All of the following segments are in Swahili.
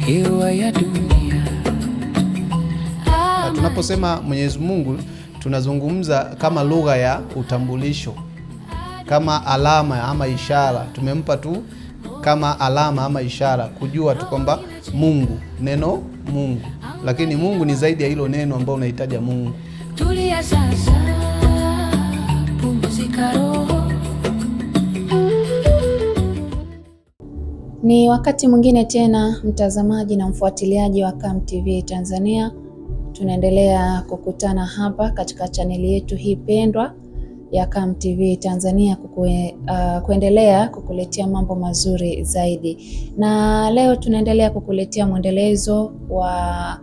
Hewa ya dunia. Na tunaposema Mwenyezi Mungu tunazungumza kama lugha ya utambulisho, kama alama ama ishara. Tumempa tu kama alama ama ishara kujua tu kwamba Mungu, neno Mungu, lakini Mungu ni zaidi ya hilo neno ambao unahitaji Mungu. Tulia sasa, pumzika roho. Ni wakati mwingine tena, mtazamaji na mfuatiliaji wa Come TV Tanzania, tunaendelea kukutana hapa katika chaneli yetu hii pendwa ya Come TV Tanzania kuendelea kukuletea mambo mazuri zaidi, na leo tunaendelea kukuletea mwendelezo wa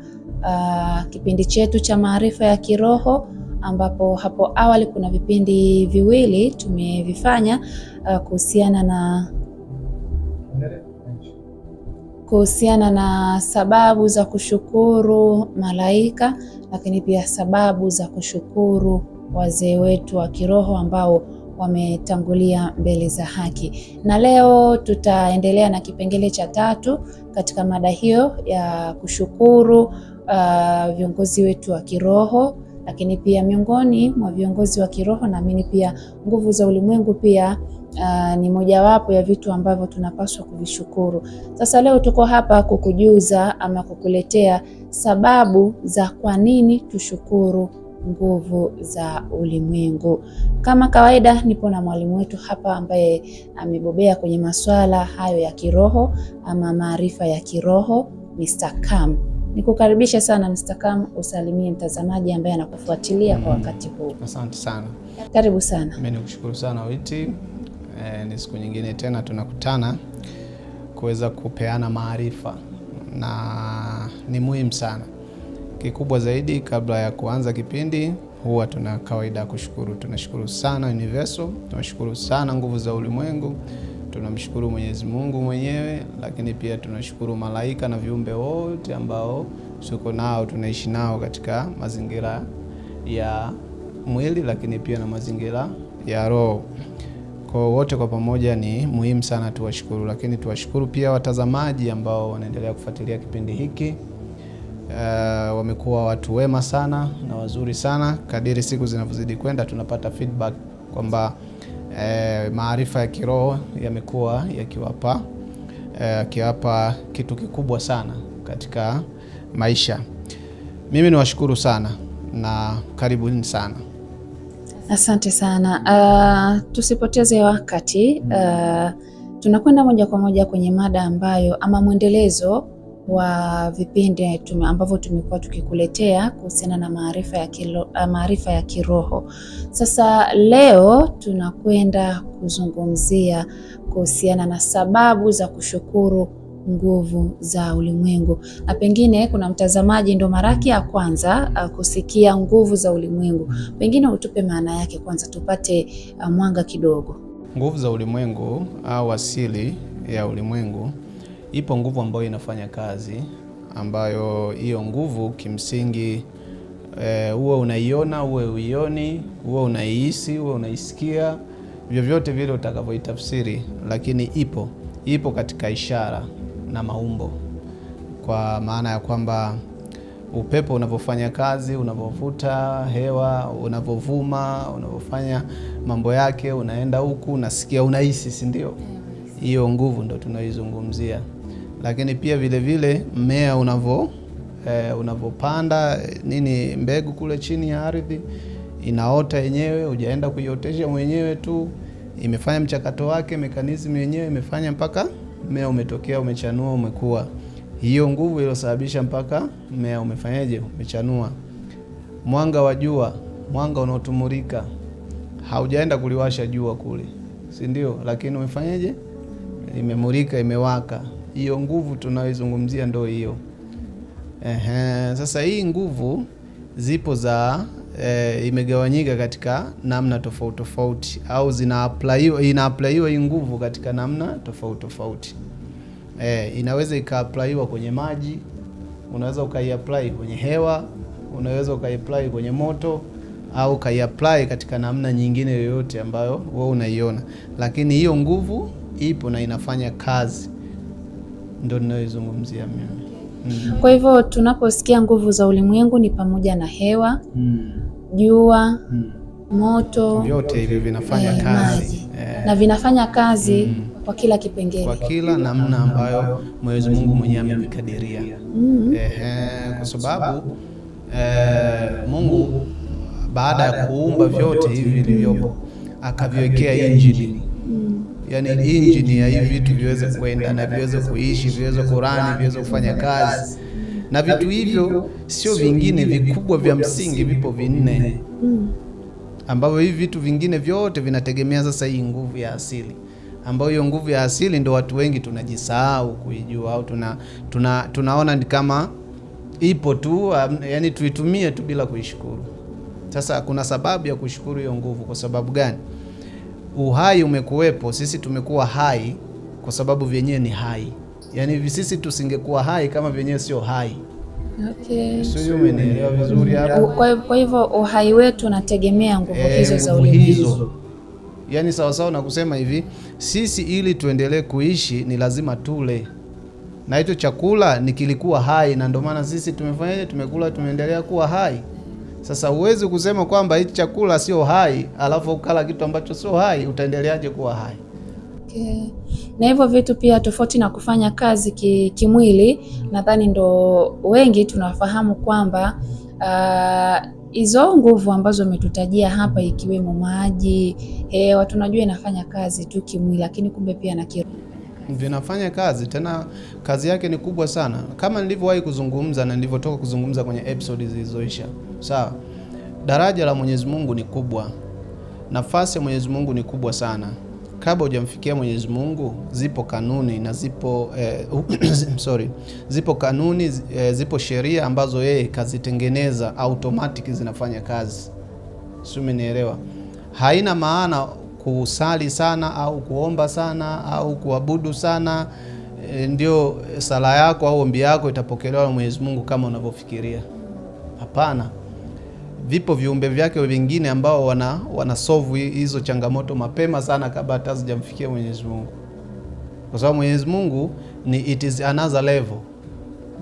kipindi chetu cha maarifa ya kiroho, ambapo hapo awali kuna vipindi viwili tumevifanya kuhusiana na sababu za kushukuru malaika, lakini pia sababu za kushukuru wazee wetu wa kiroho ambao wametangulia mbele za haki. Na leo tutaendelea na kipengele cha tatu katika mada hiyo ya kushukuru viongozi wetu wa kiroho, lakini pia miongoni mwa viongozi wa kiroho naamini pia nguvu za ulimwengu pia ni mojawapo ya vitu ambavyo tunapaswa kuvishukuru. Sasa leo tuko hapa kukujuza ama kukuletea sababu za kwa nini tushukuru nguvu za ulimwengu. Kama kawaida, nipo na mwalimu wetu hapa ambaye amebobea kwenye masuala hayo ya kiroho ama maarifa ya kiroho, Mr. Kam. Nikukaribisha sana Mr. Kam, usalimie mtazamaji ambaye anakufuatilia kwa wakati huu. Asante sana. Karibu sana. Mimi nikushukuru sana Witi. Ni siku nyingine tena tunakutana kuweza kupeana maarifa na ni muhimu sana. Kikubwa zaidi, kabla ya kuanza kipindi, huwa tuna kawaida ya kushukuru. Tunashukuru sana Universal, tunashukuru sana nguvu za ulimwengu, tunamshukuru Mwenyezi Mungu mwenyewe, lakini pia tunashukuru malaika na viumbe wote ambao tuko nao, tunaishi nao katika mazingira ya mwili, lakini pia na mazingira ya roho. Kwa wote kwa pamoja ni muhimu sana tuwashukuru, lakini tuwashukuru pia watazamaji ambao wanaendelea kufuatilia kipindi hiki. Wamekuwa watu wema sana na wazuri sana. Kadiri siku zinavyozidi kwenda, tunapata feedback kwamba maarifa ya kiroho yamekuwa yakiwapa kitu kikubwa sana katika maisha. Mimi niwashukuru sana na karibuni sana. Asante sana. Tusipoteze wakati. Tunakwenda moja kwa moja kwenye mada ambayo ama mwendelezo wa vipindi ambavyo tumekuwa tukikuletea kuhusiana na maarifa ya kiroho. Sasa leo tunakwenda kuzungumzia kuhusiana na sababu za kushukuru nguvu za ulimwengu. Na pengine kuna mtazamaji ndo mara yake ya kwanza kusikia nguvu za ulimwengu. Pengine utupe maana yake kwanza tupate mwanga kidogo. Nguvu za ulimwengu au asili ya ulimwengu, ipo nguvu ambayo inafanya kazi, ambayo hiyo nguvu kimsingi uwe unaiona, uwe uioni, uwe unaihisi, uwe unaisikia, vyovyote vile utakavyoitafsiri, lakini ipo katika ishara na maumbo, kwa maana ya kwamba upepo unavyofanya kazi, unavyovuta hewa, unavovuma, unavyofanya mambo yake, unaenda huku, unasikia, unahisi, si ndio? Hiyo nguvu ndo tunaizungumzia. Lakini pia vile vile mmea unavopanda nini mbegu kule chini ya ardhi, inaota yenyewe, hujaenda kuiotesha mwenyewe tu, imefanya mchakato wake, mekanizmu yenyewe imefanya mpaka mmea umetokea, umechanua, umekua. Hiyo nguvu iliyosababisha mpaka mmea umefanyaje, umechanua. Mwanga wa jua, mwanga unaotumulika, haujaenda kuliwasha jua kule, si ndio? Lakini umefanyaje, imemulika, imewaka. Hiyo nguvu tunayoizungumzia ndio hiyo. Sasa hii nguvu zipo za imegawanyika katika namna tofauti tofauti, au ina-applyiwa hii nguvu katika namna tofauti tofauti. Inaweza ika-applyiwa kwenye maji, unaweza ukaiapply kwenye hewa, unaweza ukaiapply kwenye moto, au ukaiapply katika namna nyingine yoyote ambayo wewe unaiona. Lakini hiyo nguvu ipo na inafanya kazi, ndio ninayoizungumzia mimi. Kwa hivyo tunaposikia nguvu za ulimwengu ni pamoja na hewa, jua, moto, Vyote hivi vinafanya kazi maji. Na vinafanya kazi kwa kila kipengele. Kwa kila namna ambayo Mwenyezi Mungu mwenyewe amevikadiria. Ehe, kwa sababu Mungu baada ya kuumba vyote hivi vilivyopo akaviwekea injini, yaani injini ya hivi vitu viweze kwenda na viweze kuishi, viweze kurani, viweze kufanya kazi. Na vitu hivyo sio vingine, vikubwa vya msingi vipo vinne, ambavyo hivi vitu vingine vyote vinategemea sasa hii nguvu ya asili, ambayo hiyo nguvu ya asili ndo watu wengi tunajisahau kuijua au tunaona ni kama ipo tu, yani tuitumie tu bila kuishukuru. Sasa kuna sababu ya kushukuru hiyo nguvu. Kwa sababu gani? Uhai umekuwepo, sisi tumekuwa hai kwa sababu vyenyewe ni hai. Yaani sisi tusingekuwa hai kama vyenyewe sio hai. Sio, umenielewa vizuri hapo? Kwa hivyo uhai wetu unategemea nguvu hizo za nguvu ulimwengu. hizo. Yaani sawasawa na kusema hivi, sisi ili tuendelee kuishi ni lazima tule, na hicho chakula ni kilikuwa hai, na ndio maana sisi tumefanyaje? Tumekula, tumeendelea kuwa hai. Sasa huwezi kusema kwamba hichi chakula sio hai, alafu ukala kitu ambacho sio hai, utaendeleaje kuwa hai? Okay. Na hivyo vitu pia tofauti na kufanya kazi kimwili, nadhani ndo wengi tunafahamu kwamba hizo nguvu ambazo umetutajia hapa ikiwemo maji, hewa, tunajua inafanya kazi tu kimwili, lakini kumbe pia na kiroho. Vinafanya kazi, tena kazi yake ni kubwa sana, kama nilivyowahi kuzungumza na nilivyotoka kuzungumza kwenye episode zilizoisha. Sawa, daraja la Mwenyezi Mungu ni kubwa, nafasi ya Mwenyezi Mungu ni kubwa sana. Kabla hujamfikia Mwenyezi Mungu, zipo kanuni na zipo sorry, zipo kanuni zipo sheria ambazo yeye kazitengeneza automatic zinafanya kazi. Sio, umenielewa? Haina maana kusali sana au kuomba sana au kuabudu sana ndio sala yako au ombi yako itapokelewa na Mwenyezi Mungu kama unavyofikiria. Hapana. Vipo viumbe vyake vingine ambao wana solve hizo changamoto mapema sana kabla hata hazijamfikia Mwenyezi Mungu. Kwa sababu Mwenyezi Mungu ni it is another level.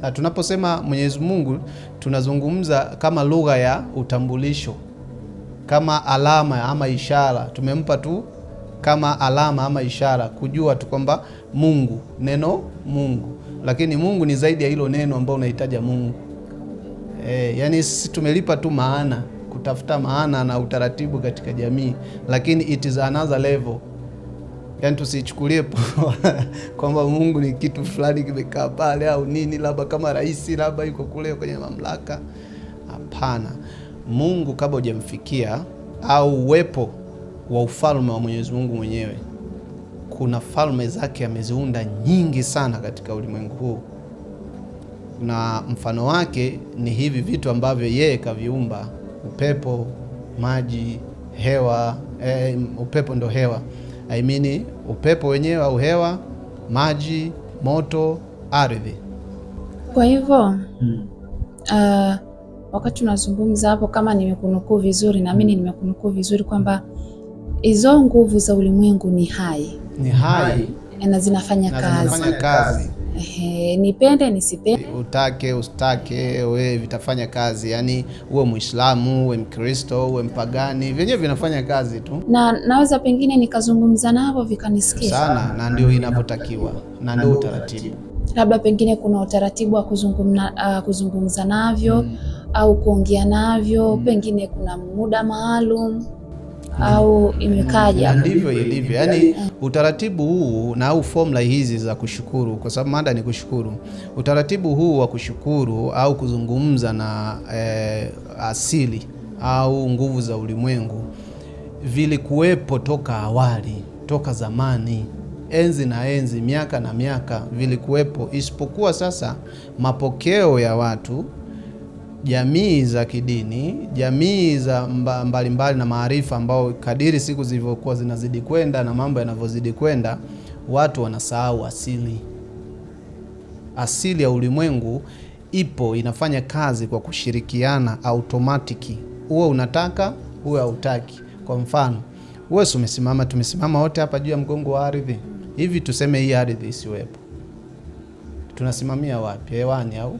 Na tunaposema Mwenyezi Mungu tunazungumza kama lugha ya utambulisho, kama alama ama ishara. Tumempa tu kama alama ama ishara kujua tu kwamba Mungu, neno Mungu. Lakini Mungu ni zaidi ya hilo neno ambao unahitaji Mungu. Yani sisi tumelipa tu maana, kutafuta maana na utaratibu katika jamii, lakini it is another level. Yani tusichukulie poa kwamba Mungu ni kitu fulani kimekaa pale au nini, labda kama rais labda yuko kule kwenye mamlaka. Hapana. Mungu kabla hujamfikia au uwepo wa ufalme wa Mwenyezi Mungu mwenyewe, kuna falme zake ameziunda nyingi sana katika ulimwengu huu, na mfano wake ni hivi vitu ambavyo yeye kaviumba: upepo, maji, hewa. Upepo ndo hewa, I mean upepo wenyewe au hewa, maji, moto, ardhi. Kwa hivyo wakati unazungumza hapo, kama nimekunukuu vizuri, naamini nimekunukuu vizuri kwamba hizo nguvu za ulimwengu ni hai Ni hai na zinafanya na kazi. zinafanya kazi. Ehe, nipende nisipende. Utake usitake, we vitafanya kazi. Yani uwe Muislamu, uwe Mkristo, uwe mpagani, vyenyewe vinafanya kazi tu Na naweza pengine nikazungumza navo vikanisikia sana, na ndio inavyotakiwa na ndio utaratibu. Labda pengine kuna utaratibu wa kuzungumza navyo au kuongea navyo, pengine kuna muda maalum au imekaje? Na ndivyo ilivyo, yaani utaratibu huu na au formula hizi za kushukuru, kwa sababu mada ni kushukuru. Utaratibu huu wa kushukuru au kuzungumza na asili au nguvu za ulimwengu vilikuwepo toka awali, toka zamani, enzi na enzi, miaka na miaka vilikuwepo, isipokuwa sasa mapokeo ya watu, jamii za kidini, jamii za mbalimbali na maarifa ambao kadiri siku zilivyokuwa zinazidi kwenda na mambo yanavyozidi kwenda, watu wanasahau asili. Asili ya ulimwengu ipo, inafanya kazi kwa kushirikiana automatiki, uwe unataka uwe hautaki. Kwa mfano, wewe si umesimama, tumesimama wote hapa juu ya mgongo wa ardhi hivi, tuseme hii ardhi isiwepo, Tunasimamia wapi? Hewani au?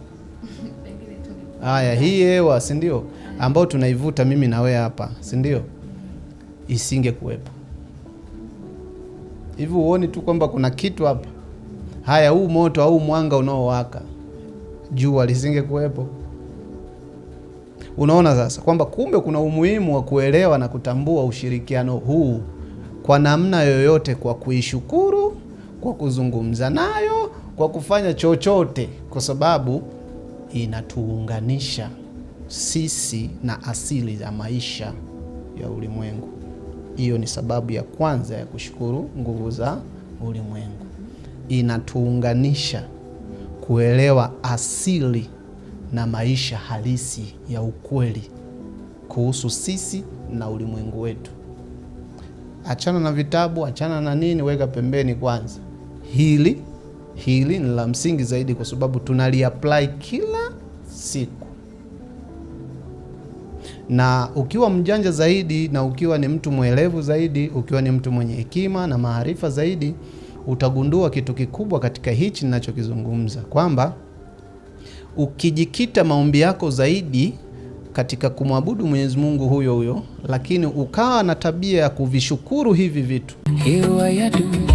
Haya, hii hewa, si ndio, ambayo tunaivuta mimi na wewe hapa, si ndio? Isinge kuwepo hivi, huoni tu kwamba kuna kitu hapa? Haya, huu moto au mwanga unaowaka, jua lisinge kuwepo. Unaona sasa kwamba kumbe kuna umuhimu wa kuelewa na kutambua ushirikiano huu kwa namna yoyote, kwa kuishukuru, kwa kuzungumza nayo, kwa kufanya chochote, kwa sababu inatuunganisha sisi na asili ya maisha ya ulimwengu. Hiyo ni sababu ya kwanza ya kushukuru nguvu za ulimwengu. Inatuunganisha kuelewa asili na maisha halisi ya ukweli kuhusu sisi na ulimwengu wetu. Achana na vitabu, achana na nini, weka pembeni kwanza. Hili ni la msingi zaidi, kwa sababu tunaliapply kila siku. Na ukiwa mjanja zaidi na ukiwa ni mtu mwelevu zaidi, ukiwa ni mtu mwenye hekima na maarifa zaidi, utagundua kitu kikubwa katika hichi ninachokizungumza, kwamba ukijikita maombi yako zaidi katika kumwabudu Mwenyezi Mungu huyo huyo, lakini ukawa na tabia ya kuvishukuru hivi vitu, Hewa ya dunia.